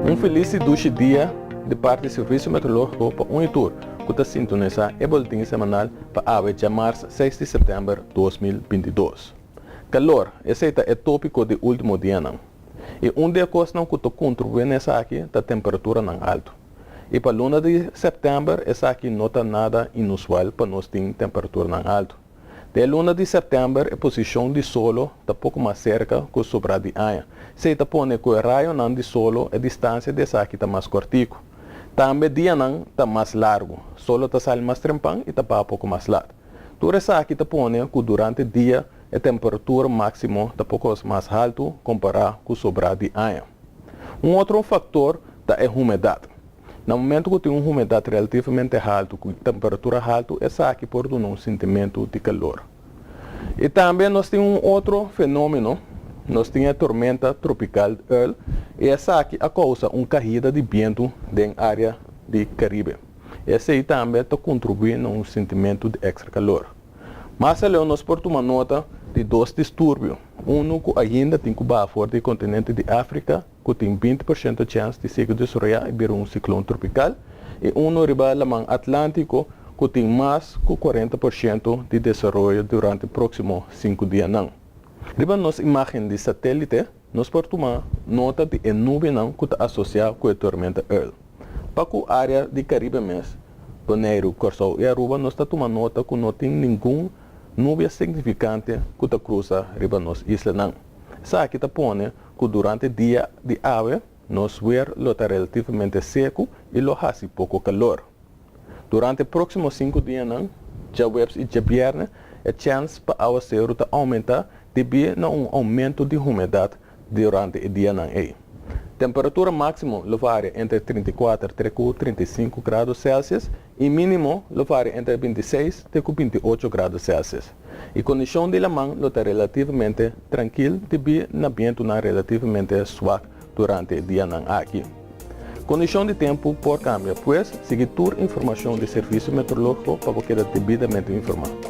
Un felis i dushi dia di parti Servicio Meteorologico pa un i tur ku ta sintonisá e boletin semanal pa awe djamars seis di sèptèmber 2022. Kalor, esei ta e tópiko di último dianan. I un di e kosnan ku ta kontribuí na esaki ta temperaturanan altu. I pa luna di sèptèmber esaki no ta nada inusual pa nos tin temperaturanan altu. Den e luna di sèptèmber e posishon di solo ta poko mas serka ku sobrá di aña. Esei ta pone ku e rayonan di solo e distansia di esaki ta mas kòrtiku. Tambe dianan ta mas largu. Solo ta sali mas trempan i ta baha poko mas lat. Tur esaki ta pone ku durante dia e temperatura máksimo ta poko mas haltu kompará ku sobrá di aña. Un otro faktor ta e humedat. Na momento ku tin un humedat relativamente haltu ku temperatura haltu esaki por duna un sintimentu di kalor. I tambe nos tin un otro fenomeno, nos tin e tormenta tropikal Earl i esaki a kousa un kahida di bientu den área di Karibe. Esei tambe ta kontribuí na un sintimentu di èkstra kalor. Mas aleu nos por tuma nota di dos disturbio, unu ku ainda tin ku baha for di e kontinente di Afrika, ku tin 20% chèns di sigui desaroyá i bira un siklon tropikal, i unu riba Laman Atlántiko ku tin mas ku 40% di desaroyo durante próksimo sinku dianan. Riba nos imágen di satélite nos por tuma nota di e nubianan ku ta asosiá ku e tormenta Earl. Pa ku área di Karibe mes, Boneiru, Kòrsou i Aruba nos ta tuma nota ku no tin ningun nubia signifikante ku ta krusa riba nos islanan. Esaki ta pone ku durante dia di awe nos wer lo ta relativamente seku i lo hasi poko kalor. Durante próksimo sinku dianan, djaweps i djabièrnè, e chèns pa awaseru ta oumentá debí na un oumento di humedat durante e dianan ei. Temperatura máksimo lo varia entre 34 te ku 35 grado Celsius i mínimo lo varia entre 26 te ku 28 grado Celsius. E kondishon di laman lo ta relativamente trankil debí na bientunan relativamente swak durante e dianan aki. Kondishon di tempu por kambia, pues sigui tur informashon di Servisio Meteorológiko pa bo keda debidamente informá.